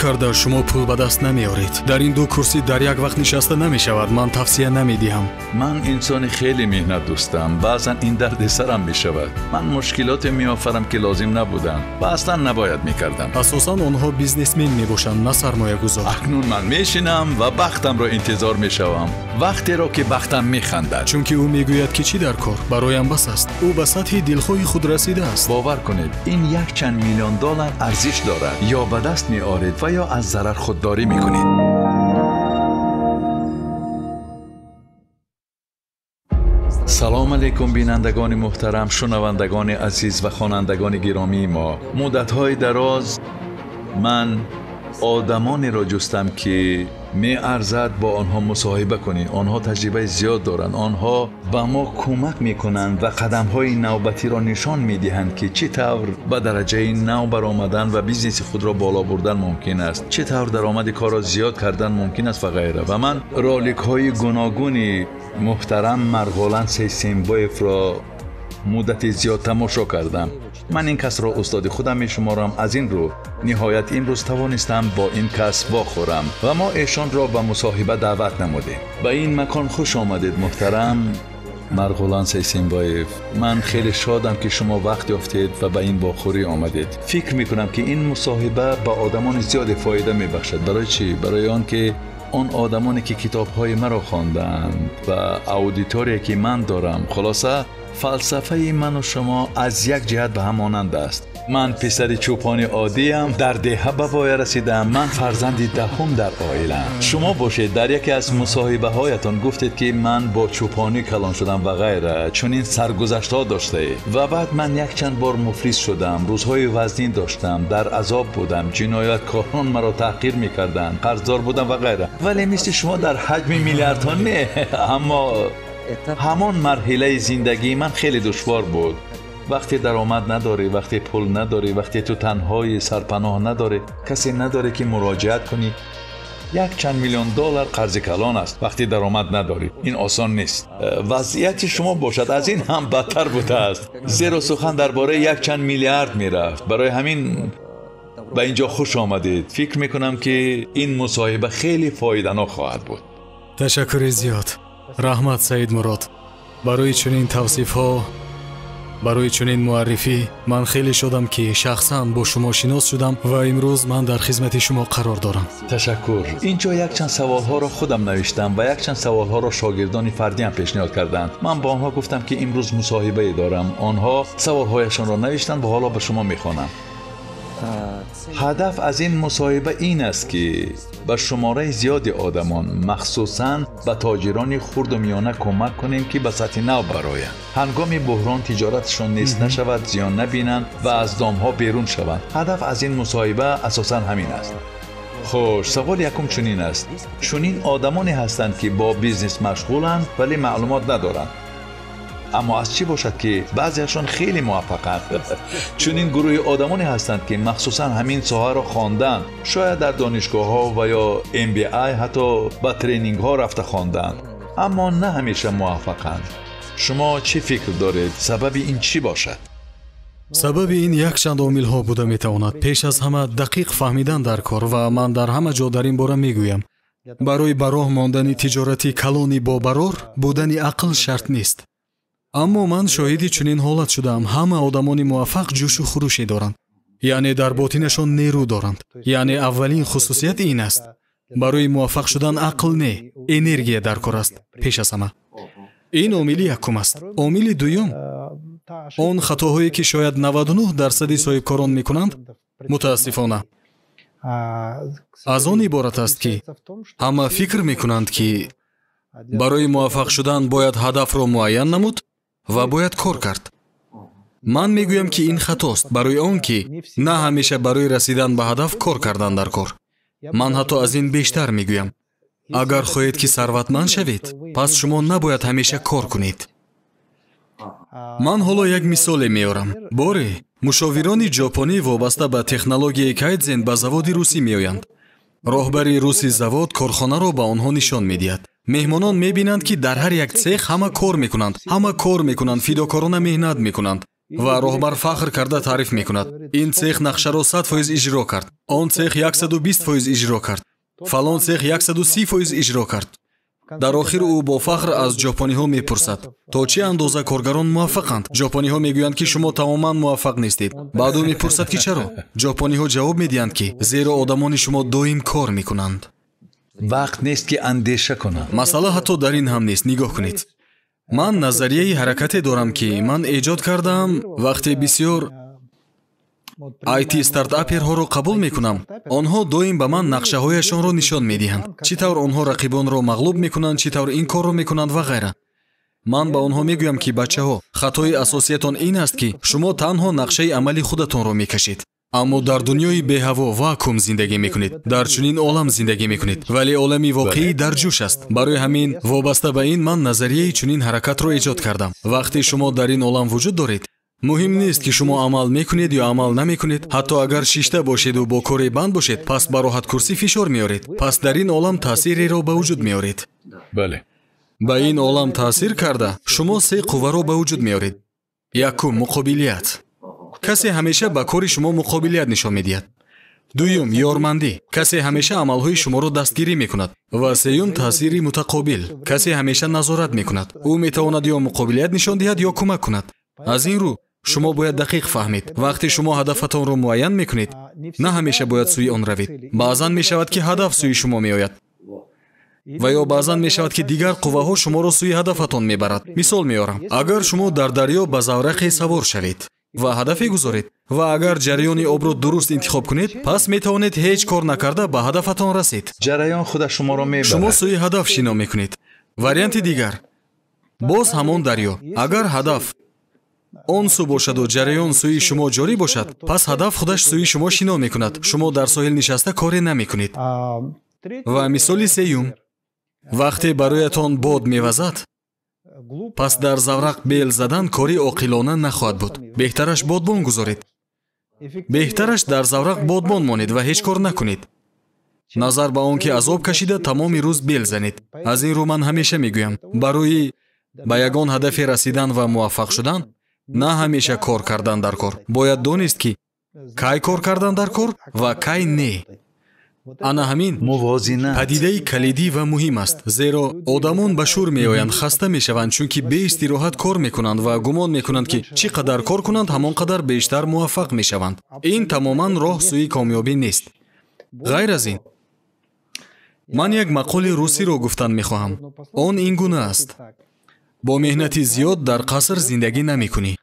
Кор карда шумо пул ба даст намеоред. Дар ин ду курсӣ дар як вақт нишаста намешавад. Ман тавсия намедиҳам. Ман инсони хеле меҳнатдӯстам. Баъзан ин дарди сарам мешавад. Ман мушкилоте меофарам, ки лозим набуданд ва аслан набояд мекардам. Асосан онҳо бизнесмен мебошанд, на сармоягузор. Акнун ман мешинам ва бахтамро интизор мешавам, вақтеро ки бахтам механдад. Чунки ӯ мегӯяд, ки чӣ дар кор, бароям бас аст. Ӯ ба сатҳи дилхоҳи худ расидааст. Бовар кунед, ин якчанд миллион доллар арзиш дорад. Ё ба даст меоред ва ё аз зарар худдорӣ мекунед. Салом алейкум, бинандагони муҳтарам, шунавандагони азиз ва хонандагони гиромии мо. Муддатҳои дароз ман одамонеро ҷустам, ки меарзад бо онҳо мусоҳиба кунӣ. Онҳо таҷрибаи зиёд доранд, онҳо ба мо кӯмак мекунанд ва қадамҳои навбатиро нишон медиҳанд, ки чӣ тавр ба дараҷаи нав баромадан ва бизнеси худро боло бурдан мумкин аст, чӣ тавр даромади корро зиёд кардан мумкин аст ва ғайра. Ва ман роликҳои гуногуни муҳтарам Марғулан Сейсембоевро муддати зиёд тамошо кардам. Ман ин касро устоди худам мешуморам. Аз ин рӯ ниҳоят имрӯз тавонистам бо ин кас вохӯрам ва мо эшонро ба мусоҳиба даъват намудем. Ба ин макон хуш омадед, муҳтарам Марғулан Сейсембоев. Ман хеле шодам, ки шумо вақт ёфтед ва ба ин вохӯрӣ омадед. Фикр мекунам, ки ин мусоҳиба ба одамони зиёде фоида мебахшад. Барои чӣ? Барои он ки он одамоне, ки китобҳои маро хондаанд ва аудитория, ки ман дорам, хулоса, фалсафаи ману шумо аз як ҷиҳат ба ҳам монанд аст. Ман писари чӯпони оддиям, дар деҳа ба воя расидам. Ман фарзанди 10-ум дар оилаам. Шумо бошед, дар яке аз мусоҳибаҳоятон гуфтед, ки ман бо чӯпонӣ калон шудам ва ғайра, чунин саргузаштҳо доштаед. Ва баъд ман якчанд бор муфлис шудам, рӯзҳои вазнин доштам, дар азоб будам, ҷинояткорон маро таҳқир мекарданд, қарздор будам ва ғайра. Вале мисли шумо дар ҳаҷми миллиардҳо не, аммо ҳамон марҳилаи зиндагии ман хеле душвор буд. Вақте даромад надорӣ, вақте пул надорӣ, вақте ту танҳои, сарпаноҳ надорӣ, касе надорӣ, ки муроҷиат кунӣ. Якчанд миллион доллар қарзи калон аст. Вақте даромад надорӣ, ин осон нест. Вазъияти шумо бошад, аз ин ҳам бадтар будааст, зеро сухан дар бораи якчанд миллиард мерафт. Барои ҳамин ба инҷо хуш омадед. Фикр мекунам, ки ин мусоҳиба хеле фоиданок хоҳад буд. Ташаккури зиёд. Раҳмат, Саид Мурод, барои чунин тавсифҳо, барои чунин муаррифӣ. Ман хеле шодам, ки шахсан бо шумо шинос шудам ва имрӯз ман дар хизмати шумо қарор дорам. Ташаккур. Инҷо якчанд саволҳоро худам навиштам ва якчанд саволҳоро шогирдони фардиам пешниҳод карданд. Ман ба онҳо гуфтам, ки имрӯз мусоҳибае дорам. Онҳо саволҳояшонро навиштанд ва ҳоло ба шумо мехонам. Ҳадаф аз ин мусоҳиба ин аст, ки ба шумораи зиёди одамон, махсусан ба тоҷирони хурду миёна, кӯмак кунем, ки ба сатҳи нав бароянд, ҳангоми буҳрон тиҷоратшон нест нашавад, зиён набинанд ва аз домҳо берун шаванд. Ҳадаф аз ин мусоҳиба асосан ҳамин аст. Хуш, саволи якум чунин аст. Чунин одамоне ҳастанд, ки бо бизнес машғуланд, вале маълумот надоранд. Аммо аз чӣ бошад, ки баъзеашон хеле муваффақанд? Чунин гурӯҳи одамоне ҳастанд, ки махсусан ҳамин соҳаро хонданд, шояд дар донишгоҳҳо ва ё MBA, ҳатто ба тренингҳо рафта хонданд, аммо на ҳамеша муваффақанд. Шумо чӣ фикр доред, сабаби ин чӣ бошад? Сабаби ин якчанд омилҳо буда метавонад. Пеш аз ҳама, дақиқ фаҳмидан дар кор, ва ман дар ҳама ҷо дар ин бора мегӯям: барои ба роҳ мондани тиҷорати калони бобарор будани ақл шарт нест. Аммо ман шоҳиди чунин ҳолат шудаам: ҳама одамони муваффақ ҷӯшу хуруше доранд, яъне дар ботинашон нерӯ доранд. Яъне аввалин хусусият ин аст: барои муваффақ шудан ақл не, энергия дар кор аст пеш аз ҳама. Ин омили якум аст. Омили дуюм: он хатоҳое, ки шояд 99 дарсади соҳибкорон мекунанд, мутаассифона, аз он иборат аст, ки ҳама фикр мекунанд, ки барои муваффақ шудан бояд ҳадафро муайян намуд ва бояд кор кард. Ман мегӯям, ки ин хатост, барои он ки на ҳамеша барои расидан ба ҳадаф кор кардан дар кор. Ман ҳатто аз ин бештар мегӯям: агар хоҳед, ки сарватманд шавед, пас шумо набояд ҳамеша кор кунед. Ман ҳоло як мисоле меорам. Боре мушовирони ҷопонӣ вобаста ба технологияи кайдзен ба заводи русӣ меоянд. Роҳбари руси завод корхонаро ба онҳо нишон медиҳад. Меҳмонон мебинанд, ки дар ҳар як цех ҳама кор мекунанд, ҳама кор мекунанд, фидокорона меҳнат мекунанд. Ва роҳбар фахр карда таъриф мекунад: ин цех нақшаро 100% иҷро кард, он цех 120% иҷро кард, фалон цех 130% иҷро кард. Дар охир ӯ бо фахр аз ҷопониҳо мепурсад, то чӣ андоза коргарон муваффақанд. Ҷопониҳо мегӯянд, ки шумо тамоман муваффақ нестед. Баъд ӯ мепурсад, ки чаро? Ҷопониҳо ҷавоб медиҳанд, ки зеро одамони шумо доим кор мекунанд. Вақт нест, ки андеша кунанд. Масъала ҳатто дар ин ҳам нест. Нигоҳ кунед, ман назарияи ҳаракате дорам, ки ман эҷод кардаам. Вақте бисёр IT стартаперҳоро қабул мекунам, онҳо доим ба ман нақшаҳояшонро нишон медиҳанд, чӣ тавр онҳо рақибонро мағлуб мекунанд, чӣ тавр ин корро мекунанд ва ғайра. Ман ба онҳо мегӯям, ки бачаҳо, хатои асосиятон ин аст, ки шумо танҳо нақшаи амали худатонро мекашед, аммо дар дунёи беҳаво вакуум зиндагӣ мекунед, дар чунин олам зиндагӣ мекунед, вале олами воқеӣ дар ҷӯш аст. Барои ҳамин вобаста ба ин ман назарияи чунин ҳаракатро эҷод кардам. Вақте шумо дар ин олам вуҷуд доред, муҳим нест, ки шумо амал мекунед ё амал намекунед. Ҳатто агар шишта бошеду бо коре банд бошед, пас ба роҳаткурсӣ фишор меоред. Пас дар ин олам таъсиреро ба вуҷуд меоред. Бале. Ба ин олам таъсир карда, шумо се қувваро ба вуҷуд меоред. Якум, муқобилият. Касе ҳамеша ба кори шумо муқобилият нишон медиҳад. Дуюм, ёрмандӣ. Касе ҳамеша амалҳои шуморо дастгирӣ мекунад. Ва сеюм, таъсири мутақобил. Касе ҳамеша назорат мекунад. Ӯ метавонад ё муқобилият нишон диҳад, ё кӯмак кунад. Аз ин рӯ шумо бояд дақиқ фаҳмед. Вақте шумо ҳадафатонро муайян мекунед, на ҳамеша бояд сӯи он равед. Баъзан мешавад, ки ҳадаф сӯи шумо меояд, ва ё баъзан мешавад, ки дигар қувваҳо шуморо сӯи ҳадафатон мебарад. Мисол меорам: агар шумо дар дарё ба заврақе савор шавед ва ҳадафе гузоред, ва агар ҷараёни обро дуруст интихоб кунед, пас метавонед ҳеҷ кор накарда ба ҳадафатон расед. Ҷараён худаш шуморо мебарад. Шумо сӯи ҳадаф шино мекунед. Варианти дигар боз ҳамон дарё. Агар ҳадаф он сӯ бошаду ҷараён сӯи шумо ҷорӣ бошад, пас ҳадаф худаш сӯи шумо шино мекунад. Шумо дар соҳил нишаста коре намекунед. Ва мисоли сеюм: вақте бароятон бод мевазад, пас дар заврақ бел задан кори оқилона нахоҳад буд. Беҳтараш бодбон гузоред. Беҳтараш дар заврақ бодбон монед ва ҳеҷ кор накунед, назар ба он ки азоб кашида тамоми рӯз бел занед. Аз ин рӯ ман ҳамеша мегӯям, барои ба ягон ҳадафе расидан ва муваффақ шудан на ҳамеша кор кардан дар кор. Бояд донист, ки кай кор кардан дар кор ва кай не. Ана ҳамин мувозинат падидаи калидӣ ва муҳим аст, зеро одамон ба шур меоянд, хаста мешаванд, чунки беистироҳат кор мекунанд ва гумон мекунанд, ки чӣ қадар кор кунанд, ҳамон қадар бештар муваффақ мешаванд. Ин тамоман роҳ сӯи комёбӣ нест. Ғайр аз ин, ман як мақоли русиро гуфтан мехоҳам. Он ин гуна аст: бо меҳнати зиёд дар қаср зиндагӣ намекунӣ.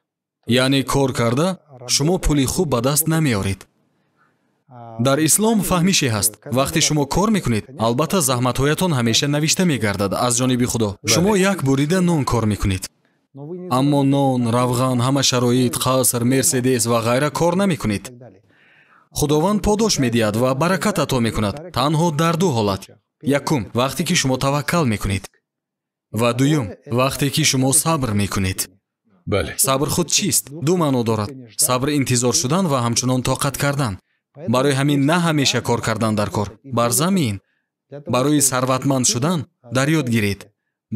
Яъне кор карда шумо пули хуб ба даст намеоред. Дар ислом фаҳмише ҳаст: вақте шумо кор мекунед, албатта заҳматҳоятон ҳамеша навишта мегардад аз ҷониби Худо. Шумо як бурида нон кор мекунед, аммо нон, равған, ҳама шароит, қаср, мерседес ва ғайра кор намекунед. Худованд подош медиҳад ва баракат ато мекунад танҳо дар ду ҳолат. Якум, вақте ки шумо таваккал мекунед, ва дуюм, вақте ки шумо сабр мекунед. Бале. Сабр худ чист? Ду маъно дорад: сабр интизор шудан ва ҳамчунон тоқат кардан. Барои ҳамин на ҳамеша кор кардан дар кор. Бар замин барои сарватманд шудан дар ёд гиред,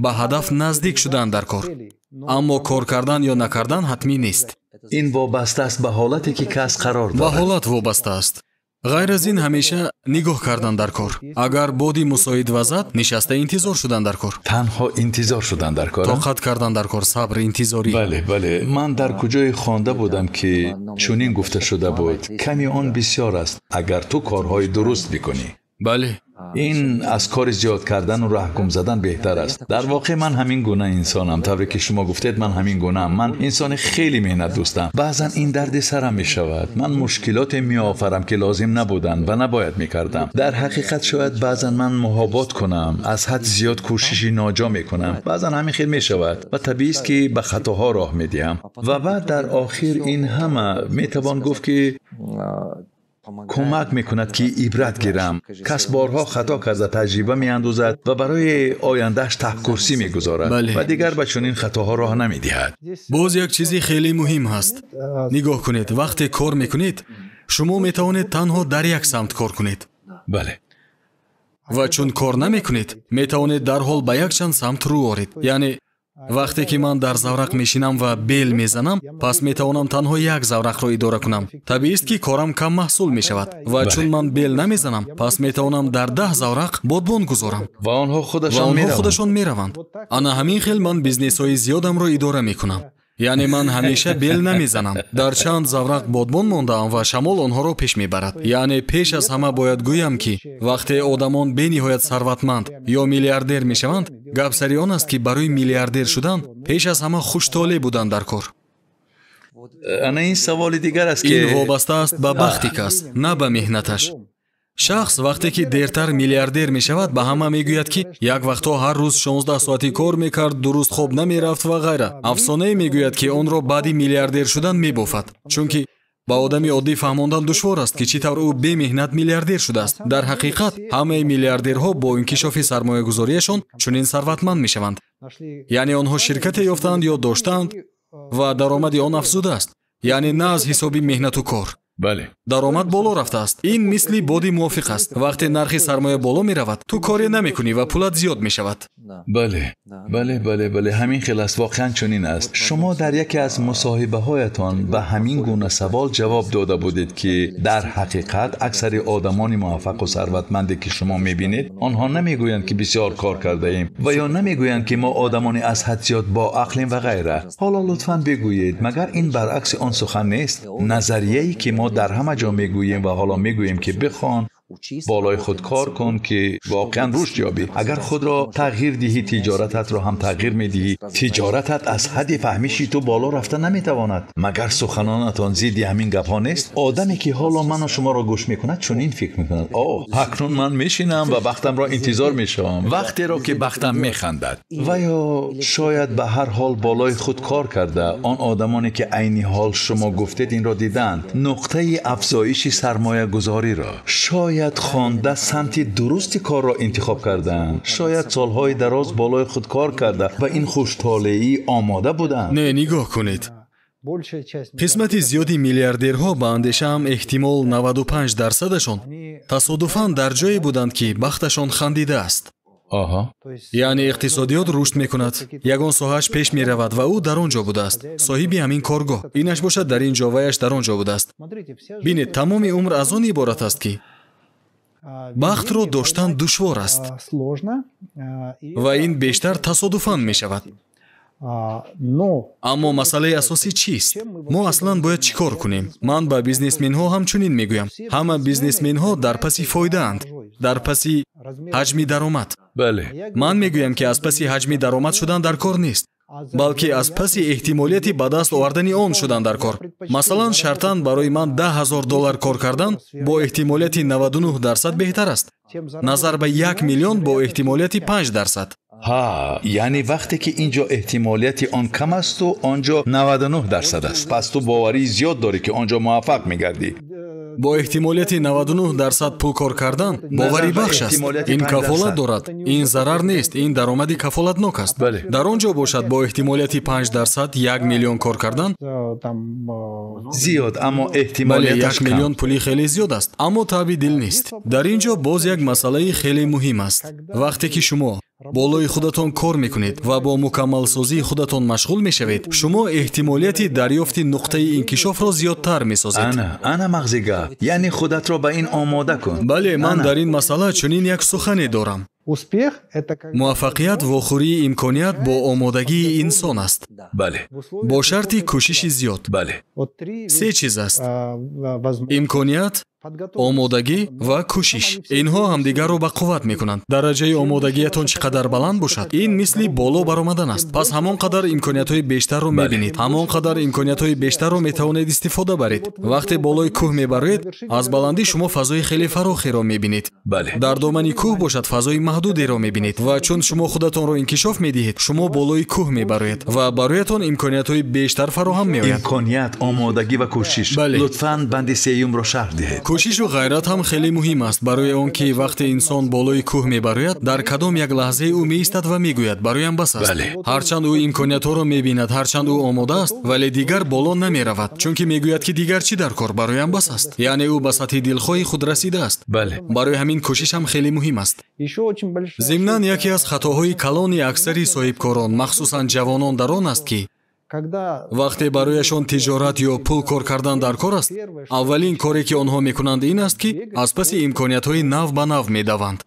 ба ҳадаф наздик шудан дар кор. Аммо кор кардан ё накардан ҳатмӣ нест. Ин вобаста аст ба ҳолате, ки кас қарор дорад. Ба ҳолат вобаста аст. Ғайр аз ин ҳамеша нигоҳ кардан дар кор. Агар боди мусоид вазад, нишаста интизор шудан дар кор. Танҳо интизор шудан дар кор. Тоқат кардан дар кор, сабр, интизорӣ. Бале, бале. Ман дар куҷое хонда будам, ки чунин гуфта шуда буд: ками он бисёр аст, агар ту корҳои дуруст бикунӣ. Бале. Ин аз кори зиёд кардану раҳгум задан беҳтар аст. Дар воқеъ ман ҳамин гуна инсонам. Тавре ки шумо гуфтед, ман ҳамин гунаам. Ман инсони хеле меҳнатдӯстам. Баъзан ин дарди сарам мешавад. Ман мушкилоте меофарам, ки лозим набуданд ва набояд мекардам. Дар ҳақиқат шояд баъзан ман муҳобот кунам, аз ҳад зиёд кӯшиши ноҷо мекунам. Баъзан ҳамин хел мешавад ва табиист, ки ба хатоҳо роҳ медиҳам. Ва баъд дар охир ин ҳама метавон гуфт, ки кӯмак мекунад, ки ибрат гирам. Кас борҳо хато карда таҷриба меандозад ва барои ояндааш таҳкурсӣ мегузорад ва дигар ба чунин хатоҳо роҳ намедиҳад. Боз як чизи хеле муҳим ҳаст. Нигоҳ кунед, вақте кор мекунед, шумо метавонед танҳо дар як самт кор кунед. Бале. Ва чун кор намекунед, метавонед дарҳол ба якчанд самт рӯ оред. Яъне Вақте ки ман дар заврақ мешинам ва бел мезанам, пас метавонам танҳо як заврақро идора кунам. Табиист, ки корам кам маҳсул мешавад. Ва чун ман бел намезанам, пас метавонам дар 10 заврақ бодбон гузорам. Ва онҳо худашон мераванд. Ана ҳамин хел ман бизнесҳои зиёдамро идора мекунам. Яъне ман ҳамеша бел намезанам. Дар чанд заврақ бодбон мондаам ва шамол онҳоро пеш мебарад. Яъне пеш аз ҳама бояд гӯям, ки вақте одамон бениҳоят сарватманд ё миллиардер мешаванд, гап сари он аст, ки барои миллиардер шудан пеш аз ҳама хуштолеъ будан дар кор. Ана ин саволи дигар аст, ки ин вобаста аст ба бахти кас, на ба меҳнаташ. Шахс вақте ки дертар миллиардер мешавад, ба ҳама мегӯяд, ки як вақтҳо ҳар рӯз 16 соати кор мекард, дуруст хоб намерафт ва ғайра. Афсонае мегӯяд, ки онро баъди миллиардер шудан мебофад, чунки ба одами оддӣ фаҳмондан душвор аст, ки чӣ тавр ӯ бемеҳнат миллиардер шудааст. Дар ҳақиқат ҳамаи миллиардерҳо бо инкишофи сармоягузориашон чунин сарватманд мешаванд. Яъне онҳо ширкате ёфтаанд ё доштаанд ва даромади он афзудааст, яъне на аз ҳисоби меҳнату кор. Бале. Даромад боло рафтааст. Ин мисли боди мувофиқ аст. Вақте нархи сармоя боло меравад, ту коре намекунӣ ва пулат зиёд мешавад. Бале, бале, бале, бале, ҳамин хел аст, воқеан чунин аст. Шумо дар яке аз мусоҳибаҳоятон ба ҳамин гуна савол ҷавоб дода будед, ки дар ҳақиқат аксари одамони муваффақу сарватманде, ки шумо мебинед, онҳо намегӯянд, ки бисёр кор кардаем ва ё намегӯянд, ки мо одамони аз ҳад зиёд боақлем ва ғайра. Ҳоло лутфан бигӯед, магар ин баръакси он сухан нест? Назарияе, ки мо дар ҳама ҷо мегӯем ва ҳоло мегӯем, ки бихон, болои худ кор кун, ки воқеан рушд ёбӣ. Агар худро тағйир диҳӣ, тиҷорататро ҳам тағйир медиҳӣ. Тиҷоратат аз ҳадди фаҳмиши ту боло рафта наметавонад. Магар суханонатон зидди ҳамин гапҳо нест? Одаме, ки ҳоло ману шуморо гӯш мекунад, чунин фикр мекунад: о, акнун ман мешинам ва бахтамро интизор мешавам, вақтеро ки бахтам механдад. Ва ё шояд ба ҳар ҳол болои худ кор карда, он одамоне, ки айни ҳол шумо гуфтед, инро диданд, нуқтаи афзоиши сармоягузориро шояд хонда самти дурусти корро интихоб карданд, шояд солҳои дароз болои худ кор карда ва ин хуштолеӣ омода буданд. Не, нигоҳ кунед. Қисмати зиёди миллиардерҳо ба андешаам эҳтимол 95%-ашон тасодуфан дар ҷое буданд, ки бахташон хандидааст. Яъне иқтисодиёт рушд мекунад, ягон соҳааш пеш меравад ва ӯ дар он ҷо будааст, соҳиби ҳамин коргоҳ. Инаш бошад дар ин ҷо, ваяш дар он ҷо будааст. Бинед, тамоми умр аз он иборат аст, ки бахтро доштан душвор аст ва ин бештар тасодуфан мешавад. Аммо масъалаи асосӣ чист? Мо аслан бояд чӣ кор кунем? Ман ба бизнесменҳо ҳамчунин мегӯям. Ҳама бизнесменҳо дар паси фоидаанд, дар паси ҳаҷми даромад. Бале. Ман мегӯям, ки аз паси ҳаҷми даромад шудан дар кор нест, балки аз паси эҳтимолияти ба даст овардани он шудан дар кор. Масалан, шартан барои ман $10,000 кор кардан бо эҳтимолияти 99% беҳтар аст, назар ба 1 миллион бо эҳтимолияти 5%. Ҳа, яъне вақте ки ин ҷо эҳтимолияти он кам асту он ҷо 99% аст, пас ту боварии зиёд дорӣ, ки он ҷо муваффақ мегардӣ. Бо эҳтимолияти 99% пул кор кардан боварибахш аст. Ин кафолат дорад, ин зарар нест, ин даромади кафолатнок аст. Дар он ҷо бошад бо эҳтимолияти 5% 1 миллион кор кардан зиёд, аммо эҳтимолияташ 1 миллион пули хеле зиёд аст, аммо таъби дил нест. Дар ин ҷо боз як масъалаи хеле муҳим аст. Вақте ки шумо болои худатон кор мекунед ва бо мукаммалсозии худатон машғул мешавед, шумо эҳтимолияти дарёфти нуқтаи инкишофро зиёдтар месозед. Ана мағзи гап, яъне худатро ба ин омода кун. Бале, ман дар ин масъала чунин як сухане дорам. Муваффақият вохӯрии имконият бо омодагии инсон аст. Бале. Бо шарти кӯшиши зиёд. Бале. Се чиз аст: имконият, омодагӣ ва кӯшиш. Инҳо ҳамдигарро ба қувват мекунанд. Дараҷаи омодагиятон чӣ қадар баланд бошад, ин мисли боло баромадан аст. Пас ҳамон қадар имкониятҳои бештарро мебинед, ҳамон қадар имкониятҳои бештарро метавонед истифода баред. Вақте болои кӯҳ мебароед, аз баландӣ шумо фазои хеле фарохеро мебинед. Дар домани кӯҳ бошад фазои маҳдудеро мебинед ва чун шумо худатонро инкишоф медиҳед, шумо болои кӯҳ мебароед ва бароятон имкониятҳои бештар фароҳам меояд. Имконият, омодагӣ ва кӯшиш. Лутфан банди сеюмро шарҳ диҳед. Кӯшишу ғайрат ҳам хеле муҳим аст, барои он ки вақте инсон болои кӯҳ мебарояд, дар кадом як лаҳзаи ӯ меистад ва мегӯяд бароям бас аст. Ҳарчанд ӯ имкониятҳоро мебинад, ҳарчанд ӯ омода аст, вале дигар боло намеравад, чунки мегӯяд ки дигар чӣ дар кор, бароям бас аст. Яъне ӯ ба сатҳи дилхоҳи худ расидааст. Барои ҳамин кӯшиш ҳам хеле муҳим аст. Зимнан яке аз хатоҳои калони аксари соҳибкорон, махсусан ҷавонон, дар он аст ки вақте барояшон тиҷорат ё пул кор кардан дар кор аст, аввалин коре ки онҳо мекунанд ин аст ки аз паси имкониятҳои нав ба нав медаванд.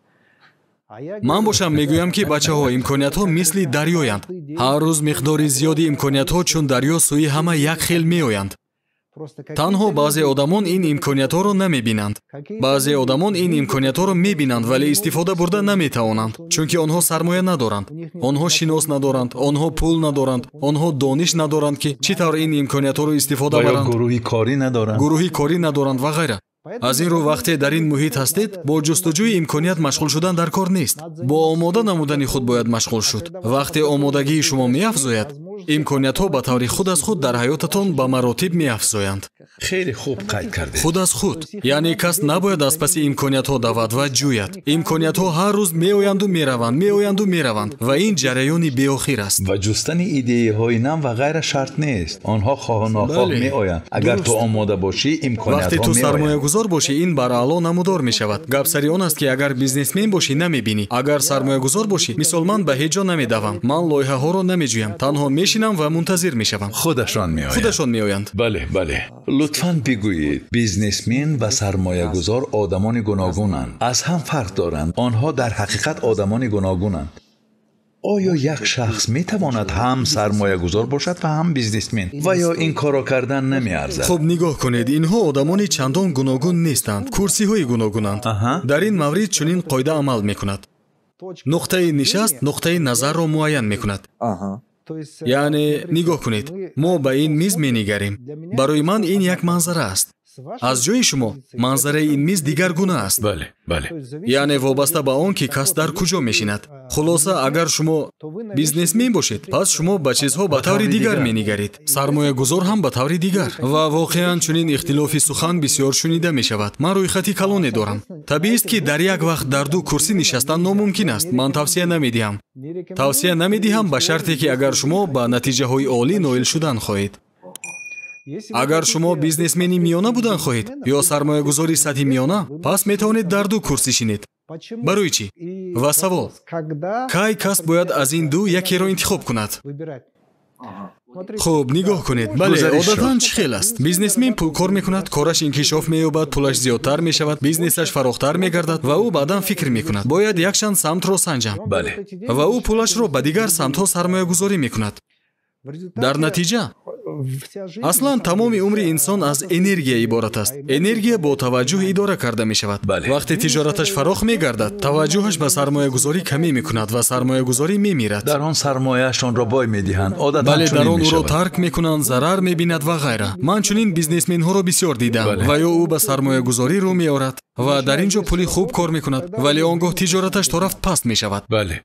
Ман бошам мегӯям ки бачаҳо, имкониятҳо мисли дарёянд. Ҳар рӯз миқдори зиёди имкониятҳо чун дарё сӯи ҳама як хел меоянд. Танҳо баъзе одамон ин имкониятҳоро намебинанд. Баъзе одамон ин имкониятҳоро мебинанд, вале истифода бурда наметавонанд, чунки онҳо сармоя надоранд, онҳо шинос надоранд, онҳо пул надоранд, онҳо дониш надоранд ки чӣ тавр ин имкониятҳоро истифода баранд, гурӯҳи корӣ надоранд ва ғайра. Аз ин рӯ вақте дар ин муҳит ҳастед, бо ҷустуҷӯи имконият машғул шудан дар кор нест. Бо омода намудани худ бояд машғул шуд. Вақте омодагии шумо меафзояд, имкониятҳо ба таври худ аз худ дар ҳаётатон ба маротиб меафзоянд. Хеле хуб қайд кардед. Худ аз худ. Яъне кас набояд аз паси имкониятҳо давад ва ҷӯяд. Имкониятҳо ҳар рӯз меоянду мераванд, меоянду мераванд ва ин ҷараёни беохир аст. Ва ҷустани идеяҳои нав ва ғайра шарт нест. Онҳо хоҳу нохоҳ меоянд. Агар ту омода бошӣ, имкониятҳо вақте ту меоянд. Сармоягузор бошӣ, ин бараъло намудор мешавад. Гап сари он аст ки агар бизнесмен бошӣ, намебинӣ. Агар сармоягузор бошӣ, мисол ман ба ҳеҷ ҷо намедавам, ман лоиҳаҳоро намеҷӯям, танҳо мешинам ва мунтазир мешавам. Худашон меоянд. Худашон меоянд. Бале, бале. Лутфан бигӯед, бизнесмен ва сармоягузор одамони гуногунанд, аз ҳам фарқ доранд. Онҳо дар ҳақиқат одамони гуногунанд. Оё як шахс метавонад ҳам сармоягузор бошад ва ҳам бизнесмен, ва ё ин корро кардан намеарзад? Хуб, нигоҳ кунед, инҳо одамони чандон гуногун нестанд, курсиҳои гуногунанд. Дар ин маврид чунин қоида амал мекунад. Нуқтаи нишаст нуқтаи назарро муайян мекунад. Яъне нигоҳ кунед, мо ба ин миз менигарем. Барои ман ин як манзара аст. Аз ҷои шумо манзараи ин миз дигаргуна аст. Бале, бале. Яъне вобаста ба он ки кас дар куҷо мешинад. Хулоса, агар шумо бизнесмен бошед, пас шумо ба чизҳо ба таври дигар менигаред. Сармоягузор ҳам ба таври дигар. Ва воқеан чунин ихтилофи сухан бисёр шунида мешавад. Ман рӯйхати калоне дорам. Табиист ки дар як вақт дар ду курсӣ нишастан номумкин аст. Ман тавсия намедиҳам. Тавсия намедиҳам ба шарте ки агар шумо ба натиҷаҳои олӣ ноил шудан хоҳед. Агар шумо бизнесмени миёна будан хоҳед ё сармоягузори сатҳи миёна, пас метавонед дар ду курсӣ шинед. Барои чӣ? Ва савол: кай кас бояд аз ин ду якеро интихоб кунад? Хуб, нигоҳ кунед. Бале, одатан чӣ хел аст? Бизнесмен пул кор мекунад, кораш инкишоф меёбад, пулаш зиёдтар мешавад, бизнесаш фарохтар мегардад ва ӯ баъдан фикр мекунад: бояд якчанд самтро санҷам. Бале. Ва ӯ пулашро ба дигар самтҳо сармоягузорӣ мекунад. Дар натиҷа аслан тамоми умри инсон аз энергия иборат аст. Энергия бо таваҷҷӯҳ идора карда мешавад. Вақте тиҷораташ фарох мегардад, таваҷҷӯҳаш ба сармоягузорӣ камӣ мекунад ва сармоягузорӣ мемирад. Дар он сармояашонро бой медиҳанд. Одатан бале, дар он ӯро мешавад. тарк мекунанд, зарар мебинад ва ғайра. Ман чунин бизнесменҳоро бисёр дидам. Ва ё ӯ ба сармоягузорӣ рӯ меорад ва дар ин ҷо пули хуб кор мекунад, вале он гоҳ тиҷораташ то рафт паст мешавад. Бале.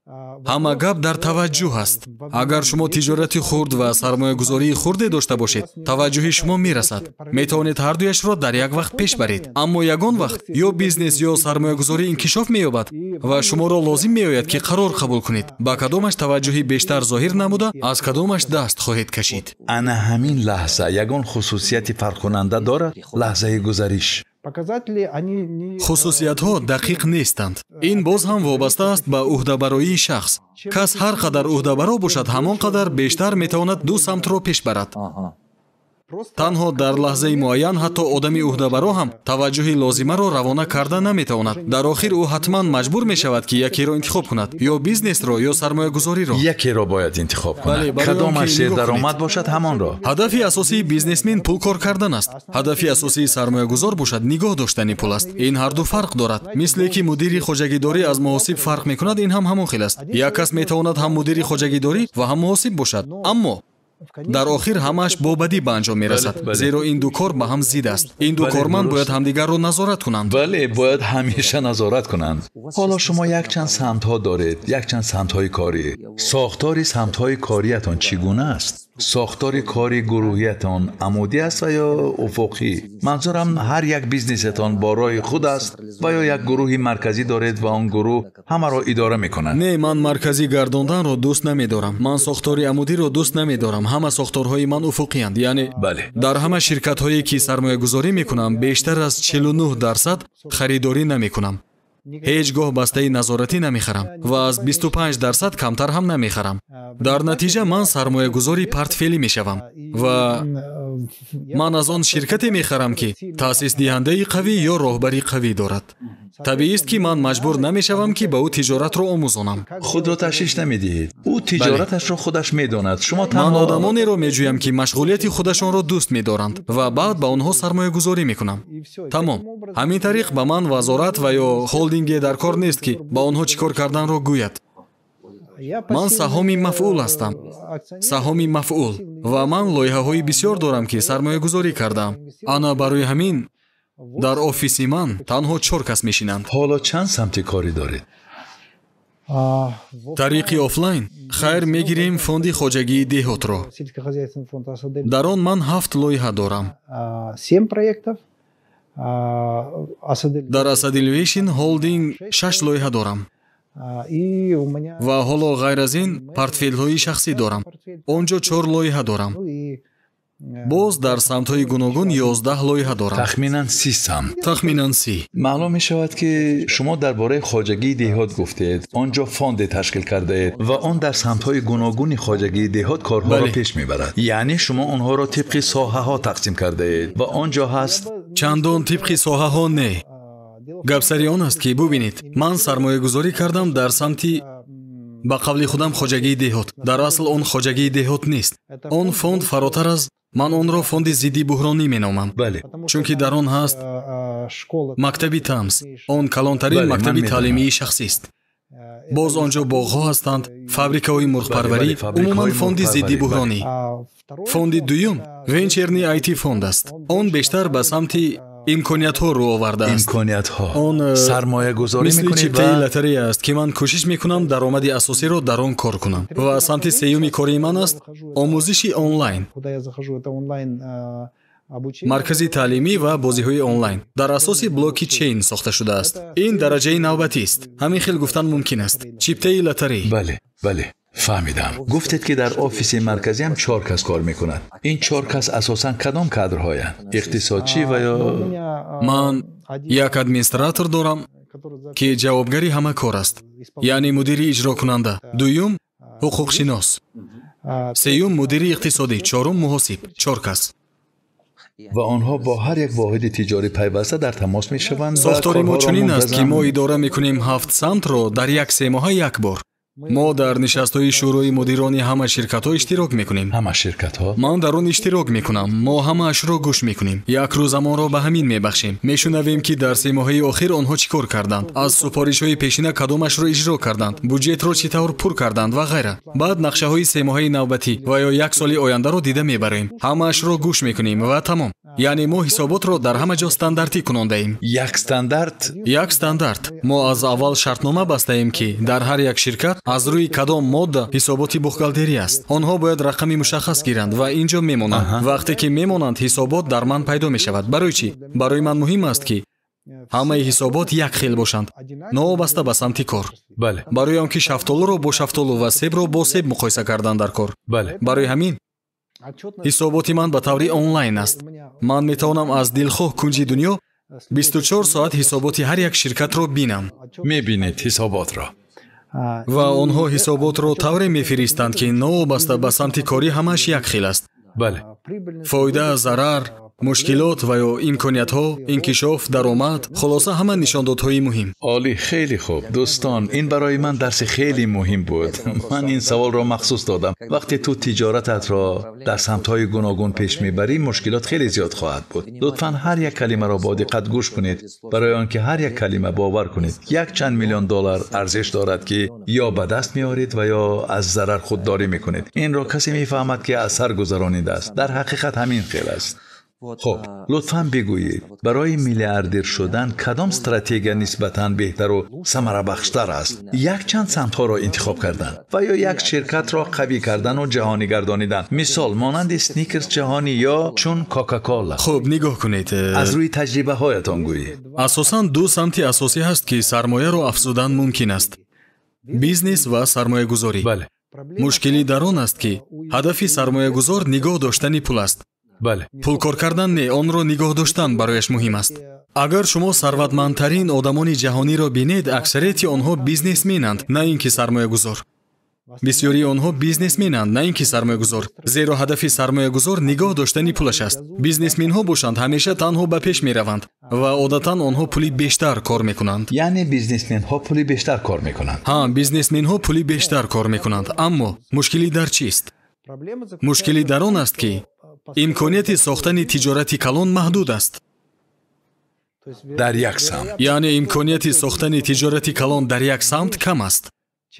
Ҳама гап дар таваҷҷӯҳ аст. Агар шумо тиҷорати хурд ва сармоягузории хурде дошта бошед, таваҷҷӯҳи шумо мерасад. Метавонед ҳардуяшро дар як вақт пеш баред. Аммо ягон вақт ё бизнес ё сармоягузорӣ инкишоф меёбад ва шуморо лозим меояд ки қарор қабул кунед. Ба кадомаш таваҷҷӯҳи бештар зоҳир намуда, аз кадомаш даст хоҳед кашид. Ана ҳамин лаҳза ягон хусусияти фарқкунанда дорад? Лаҳзаи гузариш. Хусусиятҳо дақиқ нестанд. Ин боз ҳам вобаста аст ба ӯҳдабароии шахс. Кас ҳар қадар ӯҳдабаро бошад, ҳамон қадар бештар метавонад ду самтро пеш барад. Танҳо дар лаҳзаи муайян ҳатто одами ӯҳдабаро ҳам таваҷҷӯҳи лозимаро равона карда наметавонад. Дар охир ӯ ҳатман маҷбур мешавад ки якеро интихоб кунад, ё бизнесро, ё сармоягузориро. Якеро бояд интихоб кунад. Кадомаш сердаромад бошад, ҳамонро. Ҳадафи асосии бизнесмен пул кор кардан аст. Ҳадафи асосии сармоягузор бошад нигоҳ доштани пул аст. Ин ҳарду фарқ дорад. Мисле ки мудири хоҷагидорӣ аз муҳосиб фарқ мекунад, ин ҳам ҳамон хел аст. Як кас метавонад ҳам мудири хоҷагидорӣ ва ҳам муҳосиб бошад, аммо дар охир ҳамааш бо бадӣ ба анҷом мерасад, зеро ин ду кор ба ҳам зид аст. Ин ду корманд бояд ҳамдигарро назорат кунанд. Бале, бояд ҳамеша назорат кунанд. Ҳоло шумо якчанд самтҳо доред, якчанд самтҳои корӣ. Сохтори самтҳои кориятон чӣ гуна аст? Сохтори кори гурӯҳиятон амудӣ аст ва ё уфуқӣ? Манзурам ҳар як бизнесетон бо роҳи худ аст ва ё як гурӯҳи марказӣ доред ва он гурӯҳ ҳамаро идора мекунад? Не, ман марказӣ гардонданро дӯст намедорам. Ман сохтори амудиро дӯст намедорам. Ҳама сохторҳои ман уфуқиянд. Яъне бале, дар ҳама ширкатҳое ки сармоягузорӣ мекунам, бештар аз 49% харидорӣ намекунам. Ҳеҷ гоҳ бастаи назоратӣ намехарам ва аз 25% камтар ҳам намехарам. Дар натиҷа ман сармоягузори портфелӣ мешавам ва ман аз он ширкате мехарам, ки таъсисдиҳандаи қавӣ ё роҳбари қавӣ дорад. Табиист, ки ман маҷбур намешавам, ки ба ӯ тиҷоратро омӯзонам. Худро ташвиш намедиҳед. Ӯ тиҷораташро худаш медонад. Шумо танҳо ман одамонеро меҷӯям, ки машғулияти худашонро дӯст медоранд ва баъд ба онҳо сармоягузорӣ мекунам. Тамом. Ҳамин тариқ ба ман вазорат ва ё холдинге дар кор нест, ки ба онҳо чӣ кор карданро гӯяд. Ман саҳоми мафъул ҳастам. Саҳоми мафъул. Ва ман лоиҳаҳои бисёр дорам, ки сармоягузорӣ кардаам. Ана барои ҳамин дар офиси ман танҳо 4 кас мешинанд. Ҳоло чанд самти корӣ доред? Тариқи офлайн хайр мегирем фонди хоҷагии деҳотро. Дар он ман 7 лоиҳа дорам. Дар Асадилвешин холдинг 6 лоиҳа дорам. Ва ҳоло ғайр аз ин портфелҳои шахсӣ дорам. Он ҷо 4 лоиҳа дорам. Боз дар самтҳои гуногун 11 лоиҳа дорам. Тахминан 30 самт. Тахминан 30. Маълум мешавад, ки шумо дар бораи хоҷагии деҳот гуфтед. Он ҷо фонде ташкил кардаед ва он дар самтҳои гуногуни хоҷагии деҳот корҳоро пеш мебарад. Яъне шумо онҳоро тибқи соҳаҳо тақсим кардаед ва он ҷо ҳаст чандон тибқи соҳаҳо не. Гап сари он аст, ки бубинед, ман сармоягузорӣ кардам дар самти ба қавли худам хоҷагии деҳот. Дар асл он хоҷагии деҳот нест. Он фонд фаротар аз ман онро фонди зидди буҳронӣ меномам. Бале. Чунки дар он ҳаст мактаби Тамс. Он калонтарин мактаби таълимии шахсист. Боз он ҷо боғҳо ҳастанд, фабрикаҳои мурғпарварӣ, умуман фонди зидди буҳронӣ. Фонди дуюм венчерни IT фонд аст. Он бештар ба самти имкониятҳо рӯ овардааст. Имкониятҳо. Он сармоягузорӣ мисли мекунед чиптаи лотарея аст, ки ман кӯшиш мекунам даромади асосиро дар он кор кунам. Ва самти сеюми кори ман аст омӯзиши онлайн. Маркази таълимӣ ва бозиҳои онлайн дар асоси блоки чейн сохта шудааст. Ин дараҷаи навбатист. Ҳамин хел гуфтан мумкин аст. Чиптаи лотарея. Бале, бале. Фаҳмидам. Гуфтед, ки дар офиси марказӣ ҳам 4 кас кор мекунад. Ин 4 кас асосан кадом кадрҳоянд? Иқтисодчӣ ва ё ман як администратор дорам, ки ҷавобгари ҳама кор аст, яъне мудири иҷрокунанда. Дуюм ҳуқуқшинос, сеюм мудири иқтисодӣ, чорум муҳосиб. 4 кас. Ва онҳо бо ҳар як воҳиди тиҷорӣ пайваста дар тамос мешаванд. Сохтори мо чунин аст, ки мо идора мекунем 7 самтро дар як семоҳа як бор. Мо дар нишастҳои шӯрои мудирони ҳама ширкатҳо иштирок мекунем. Ҳама ширкатҳо? Ман дар он иштирок мекунам. Мо ҳамаашро гӯш мекунем. Як рӯз амонро ба ҳамин мебахшем. Мешунавем, ки дар семоҳаи охир онҳо чӣ кор карданд, аз супоришҳои пешина кадомашро иҷро карданд, буҷетро чӣ тавр пур карданд ва ғайра. Баъд нақшаҳои семоҳаи навбатӣ ва ё як соли ояндаро дида мебарем. Ҳамаашро гӯш мекунем ва тамом. Яъне мо ҳисоботро дар ҳама ҷо стандартӣ кунондаем. Як стандарт? Як стандарт. Мо аз аввал шартнома бастаем, ки дар ҳар як ширкат аз рӯи кадом модда ҳисоботи бухгалтерӣ аст. Онҳо бояд рақами мушаххас гиранд ва ин ҷо мемонанд. Вақте ки мемонанд, ҳисобот дар ман пайдо мешавад. Барои чӣ? Барои ман муҳим аст, ки ҳамаи ҳисобот як хел бошанд, новобаста ба самти кор. Бале. Барои он ки шафтолуро бо шафтолу ва себро бо себ муқоиса кардан дар кор. Бале. Барои ҳамин ҳисоботи ман ба таври онлайн аст. Ман метавонам аз дилхоҳ кунҷи дунё 24 соат ҳисоботи ҳар як ширкатро бинам. Мебинед ҳисоботро. Ва онҳо ҳисоботро тавре мефиристанд, ки новобаста ба самти корӣ ҳамааш як хел аст. Бале. Фоида, зарар, мушкилот ва ё имкониятҳо, инкишоф, даромад, хулоса ҳама нишондодҳои муҳим. Олӣ, хеле хуб. Дӯстон, ин барои ман дарси хеле муҳим буд. Ман ин саволро махсус додам. Вақте ту тиҷорататро дар самтҳои гуногун пеш мебарӣ, мушкилот хеле зиёд хоҳад буд. Лутфан ҳар як калимаро бо диққат гӯш кунед, барои он ки ҳар як калима, бовар кунед, якчанд миллион доллар арзиш дорад, ки ё ба даст меоред ва ё аз зарар худдорӣ мекунед. Инро касе мефаҳмад, ки аз сар гузаронидааст. Дар ҳақиқат ҳамин хел аст. Хуб, лутфан бигӯед, барои миллиардер шудан кадом стратегия нисбатан беҳтару самарабахштар аст? Якчанд самтҳоро интихоб кардан ва ё як ширкатро қавӣ кардану ҷаҳонӣ гардонидан, мисол монанди Сникерс ҷаҳонӣ ё чун Кока-Кола. Хуб, нигоҳ кунед. Аз рӯи таҷрибаҳоятон гӯед. Асосан ду самти асосӣ ҳаст, ки сармояро афзудан мумкин аст: бизнес ва сармоягузорӣ. Бале. Мушкилӣ дар он аст, ки ҳадафи сармоягузор нигоҳ доштани пул аст. Бале. Пул кор кардан не, онро нигоҳ доштан барояш муҳим аст. Агар шумо сарватмандтарин одамони ҷаҳониро бинед, аксарияти онҳо бизнесменанд, на ин ки сармоягузор. Бисёрии онҳо бизнесменанд, на ин ки сармоягузор, зеро ҳадафи сармоягузор нигоҳ доштани пулаш аст. Бизнесменҳо бошанд ҳамеша танҳо ба пеш мераванд ва одатан онҳо пули бештар кор мекунанд. Яъне бизнесменҳо пули бештар кор мекунанд. Ҳа, бизнесменҳо пули бештар кор мекунанд. Аммо мушкилӣ дар чист? Мушкилӣ дар он аст, ки имконияти сохтани тиҷорати калон маҳдуд аст. Дар як самт. Яъне имконияти сохтани тиҷорати калон дар як самт кам аст.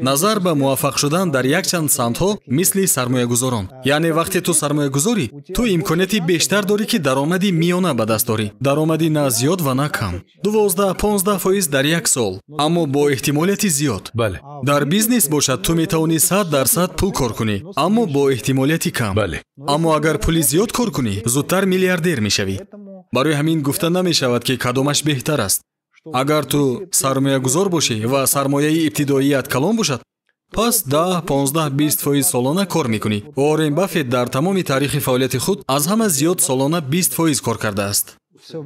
Назар ба муваффақ шудан дар якчанд самтҳо мисли сармоягузорон. Яъне вақте ту сармоягузорӣ, ту имконияти бештар дорӣ, ки даромади миёна ба даст дорӣ. Даромади на зиёд ва на кам. 12-15% дар як сол, аммо бо эҳтимолияти зиёд. Бале. Дар бизнес бошад, ту метавонӣ 100% пул кор кунӣ, аммо бо эҳтимолияти кам. Бале. Аммо агар пули зиёд кор кунӣ, зудтар миллиардер мешавӣ. Барои ҳамин гуфта намешавад, ки кадомаш беҳтар аст. Агар ту сармоягузор бошӣ ва сармояи ибтидоият калон бошад, пас 10, 15, 20% солона кор мекунӣ. Уоррен Баффет дар тамоми таърихи фаъолияти худ аз ҳама зиёд солона 20% кор кардааст.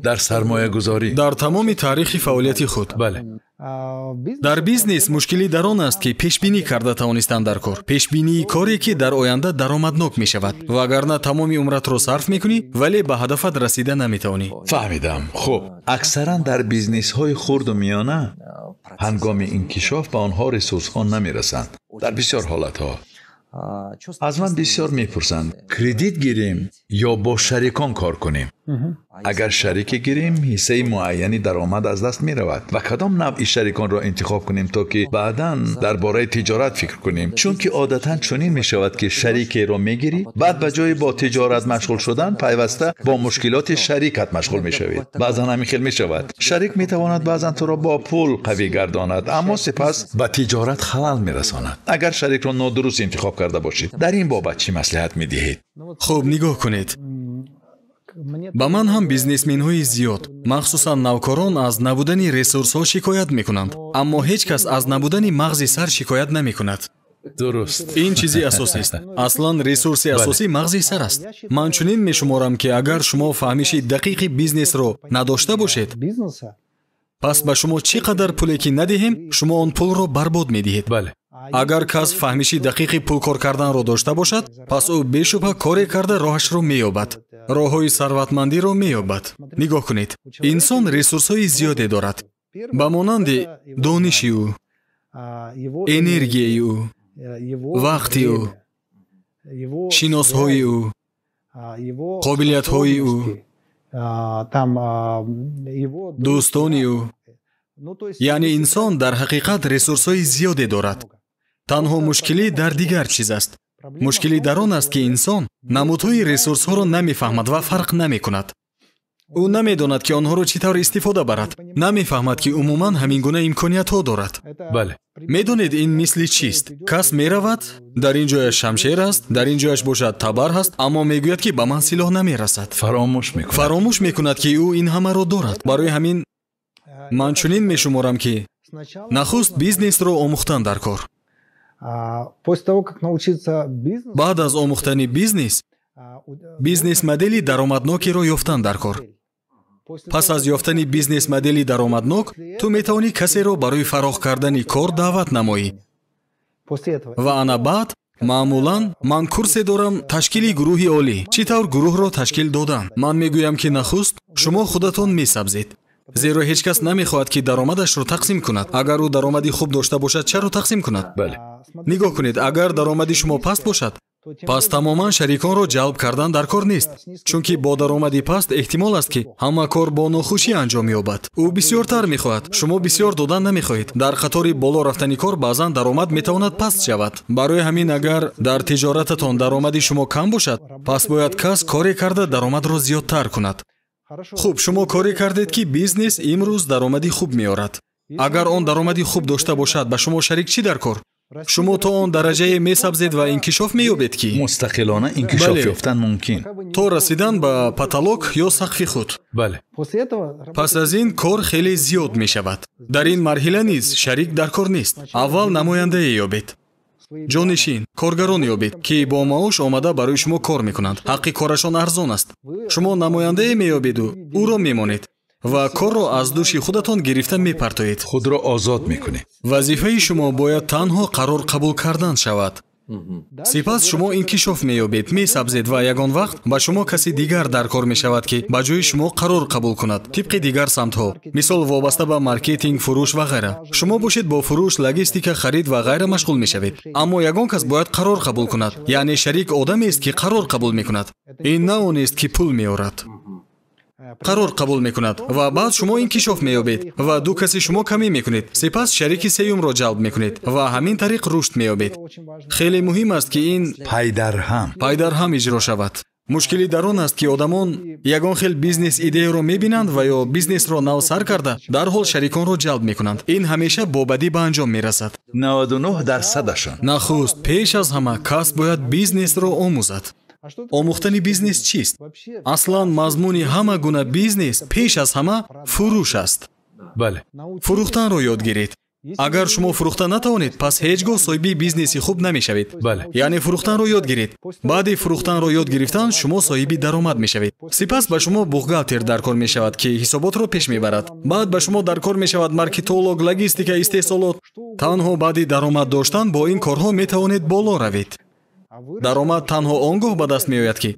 Дар сармоягузорӣ. Дар тамоми таърихи фаъолияти худ. Бале. Дар бизнес мушкилӣ дар он аст, ки пешбинӣ карда тавонистан дар кор. Пешбинии коре, ки дар оянда даромаднок мешавад. Вагарна тамоми умратро сарф мекунӣ, вале ба ҳадафат расида наметавонӣ. Фаҳмидам. Хуб, аксаран дар бизнесҳои хурду миёна ҳангоми инкишоф ба онҳо ресурсҳо намерасанд. Дар бисёр ҳолатҳо аз ман бисёр мепурсанд: кредит гирем ё бо шарикон кор кунем? Агар шарике гирем, ҳиссаи муайяни даромад аз даст меравад. Ва кадом навъи шариконро интихоб кунем, то ки баъдан дар бораи тиҷорат фикр кунем? Чунки одатан чунин мешавад, ки шарикеро мегирӣ, баъд ба ҷои бо тиҷорат машғул шудан пайваста бо мушкилоти шарикат машғул мешавед. Баъзан ҳамин хел мешавад. Шарик метавонад баъзан туро бо пул қавӣ гардонад, аммо сипас ба тиҷорат халал мерасонад. Агар шарикро нодуруст интихоб карда бошед, дар ин бобат чӣ маслиҳат медиҳед? Хуб, нигоҳ кунед. Ба ман ҳам бизнесменҳои зиёд, махсусан навкорон, аз набудани ресурсҳо шикоят мекунанд, аммо ҳеҷ кас аз набудани мағзи сар шикоят намекунад. Дуруст. Ин чизи асосист. Аслан ресурси асосӣ мағзи сар аст. Ман чунин мешуморам, ки агар шумо фаҳмиши дақиқи бизнесро надошта бошед, пас ба шумо чӣ қадар пуле ки надиҳем, шумо он пулро барбод медиҳед. Бале. Агар кас фаҳмиши дақиқи пулкор карданро дошта бошад, пас ӯ бешубҳа коре карда роҳашро меёбад, роҳҳои сарватмандиро меёбад. Нигоҳ кунед, инсон ресурсҳои зиёде дорад, ба монанди дониши ӯ, энергияи ӯ, вақти ӯ, шиносҳои ӯ, қобилиятҳои ӯ, дӯстони ӯ. Яъне инсон дар ҳақиқат ресурсҳои зиёде дорад. Танҳо мушкилӣ дар дигар чиз аст. Мушкилӣ дар он аст, ки инсон намудҳои ресурсҳоро намефаҳмад ва фарқ намекунад. Ӯ намедонад, ки онҳоро чӣ тавр истифода барад. Намефаҳмад, ки умуман ҳамин гуна имкониятҳо дорад. Бале. Медонед, ин мисли чист? Кас меравад, дар ин ҷояш шамшер аст, дар ин ҷояш бошад табар ҳаст, аммо мегӯяд, ки ба ман силоҳ намерасад. Фаромӯш мекунад. Фаромӯш мекунад, ки ӯ ин ҳамаро дорад. Барои ҳамин ман чунин мешуморам, ки нахуст бизнесро омӯхтан дар кор. Баъд аз омӯхтани бизнес, бизнес-модели даромаднокеро ёфтан дар кор. Пас аз ёфтани бизнес-модели даромаднок, ту метавонӣ касеро барои фароғ кардани кор даъват намоӣ. Ва ана баъд, маъмулан, ман курсе дорам ташкили гурӯҳи олӣ. Чӣ тавр гурӯҳро ташкил додан? Ман мегӯям, ки нахуст шумо худатон месабзед. Зеро ҳеҷ кас намехоҳад, ки даромадашро тақсим кунад. Агар ӯ даромади хуб дошта бошад, чаро тақсим кунад? Бале. Нигоҳ кунед, агар даромади шумо паст бошад, Пас тамоман шариконро ҷалб кардан дар кор нест, чунки бо даромади паст эҳтимол аст, ки ҳама кор бо нохушӣ анҷом ёбад. Ӯ бисёртар мехоҳад, шумо бисёр додан намехоҳед. Дар қатори боло рафтани кор баъзан даромад метавонад паст шавад. Барои ҳамин агар дар тиҷорататон даромади шумо кам бошад, пас бояд кас коре карда даромадро зиёдтар кунад. Хуб, шумо коре кардед, ки бизнес имрӯз даромади хуб меорад. Агар он даромади хуб дошта бошад, ба шумо шарик чӣ дар кор? Шумо то он дараҷае месабзед ва инкишоф меёбед, ки мустақилона инкишоф ёфтан мумкин, то расидан ба потолок ё сақфи худ. Бале. Пас аз ин кор хеле зиёд мешавад. Дар ин марҳила низ шарик дар кор нест. Аввал намояндае ёбед, ҷонишин, коргарон ёбед, ки бо маош омада барои шумо кор мекунанд. Ҳаққи корашон арзон аст. Шумо намояндае меёбеду ӯро мемонед ва корро аз дӯши худатон гирифта мепартоед. Худро озод мекунед. Вазифаи шумо бояд танҳо қарор қабул кардан шавад. Сипас шумо инкишоф меёбед, месабзед ва ягон вақт ба шумо каси дигар дар кор мешавад, ки ба ҷои шумо қарор қабул кунад тибқи дигар самтҳо, мисол вобаста ба маркетинг, фурӯш ва ғайра. Шумо бошед бо фурӯш, логистика, харид ва ғайра машғул мешавед. Аммо ягон кас бояд қарор қабул кунад. Яъне шарик одамест, ки қарор қабул мекунад. Ин на онест, ки пул меорад. Қарор қабул мекунад ва баъд шумо инкишоф меёбед ва ду каси шумо камӣ мекунед. Сипас шарики сеюмро ҷалб мекунед ва ҳамин тариқ рушд меёбед. Хеле муҳим аст, ки ин пайдарҳам иҷро шавад. Мушкилӣ дар он аст, ки одамон ягон хел бизнес идеяро мебинанд ва ё бизнесро нав сар карда дарҳол шариконро ҷалб мекунанд. Ин ҳамеша бо бадӣ ба анҷом мерасад. 99%-шон. Нахуст, пеш аз ҳама кас бояд бизнесро омӯзад. Омӯхтани бизнес чист? Аслан мазмуни ҳама гуна бизнес пеш аз ҳама фурӯш аст. Бале. Фурӯхтанро ёд гиред. Агар шумо фурӯхта натавонед, пас ҳеҷ гоҳ соҳиби бизнеси хуб намешавед. Бале. Яъне фурӯхтанро ёд гиред. Баъди фурӯхтанро ёд гирифтан шумо соҳиби даромад мешавед. Сипас ба шумо бухгалтер дар кор мешавад, ки ҳисоботро пеш мебарад. Баъд ба шумо дар кор мешавад маркетолог, логистика, истеҳсолот. Танҳо баъди даромад доштан бо ин корҳо метавонед боло равед. Даромад танҳо он гоҳ ба даст меояд, ки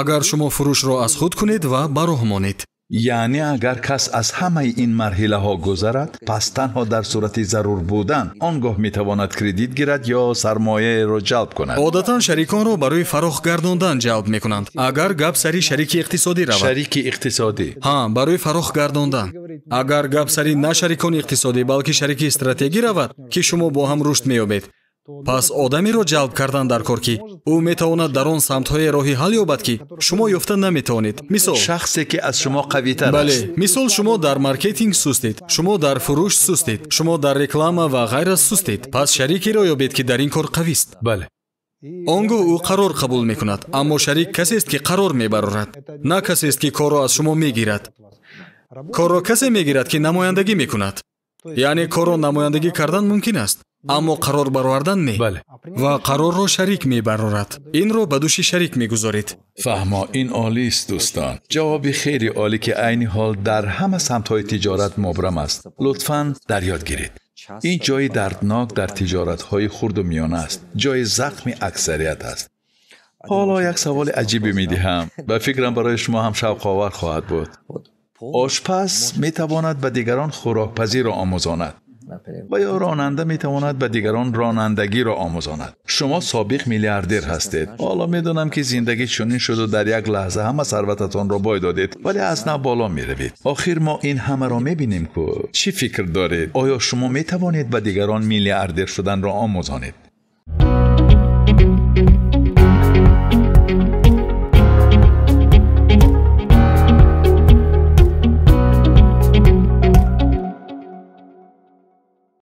агар шумо фурӯшро аз худ кунед ва ба роҳ монед. Яъне агар кас аз ҳамаи ин марҳилаҳо гузарад, пас танҳо дар сурати зарур будан он гоҳ метавонад кредит гирад ё сармояеро ҷалб кунад. Одатан шариконро барои фарох гардондан ҷалб мекунанд. Агар гап сари шарики иқтисодӣ равад. Шарики иқтисодӣ. Ҳа, барои фарох гардондан. Агар гап сари на шарикони иқтисодӣ, балки шарики стратегӣ равад, ки шумо бо ҳам рушд меёбед, пас одамеро ҷалб кардан дар кор, ки ӯ метавонад дар он самтҳое роҳи ҳал ёбад, ки шумо ёфта наметавонед. Мисол, шахсе, ки аз шумо қавитар аст. Бале, мисол шумо дар маркетинг сустед, шумо дар фурӯш сустед, шумо дар реклама ва ғайра сустед. Пас шарикеро ёбед, ки дар ин кор қавист. Бале. Он гоҳ ӯ қарор қабул мекунад, аммо шарик касест, ки қарор мебарорад, на касест, ки корро аз шумо мегирад. Корро касе мегирад, ки намояндагӣ мекунад. Яъне корро намояндагӣ кардан мумкин аст, аммо қарор баровардан не. Бале. Ва қарорро шарик мебарорад. Инро ба дӯши шарик мегузоред. Фаҳмо, ин олист, дӯстон. Ҷавоби хеле олӣ, ки айни ҳол дар ҳама самтҳои тиҷорат мубрам аст. Лутфан дар ёд гиред. Ин ҷои дарднок дар тиҷоратҳои хурду миёна аст. Ҷои захми аксарият аст. Ҳоло як саволи аҷибе медиҳам. Ба фикрам барои шумо ҳам шавқовар хоҳад буд. Ошпаз метавонад ба дигарон хӯрокпазиро омӯзонад ва ё ронанда метавонад ба дигарон ронандагиро омӯзонад. Шумо собиқ миллиардер ҳастед. Ҳоло медонам, ки зиндагӣ чунин шуду дар як лаҳза ҳама сарвататонро бой додед, вале аз нав боло меравед. Охир мо ин ҳамаро мебинем, ку чӣ фикр доред? Оё шумо метавонед ба дигарон миллиардер шуданро омӯзонед?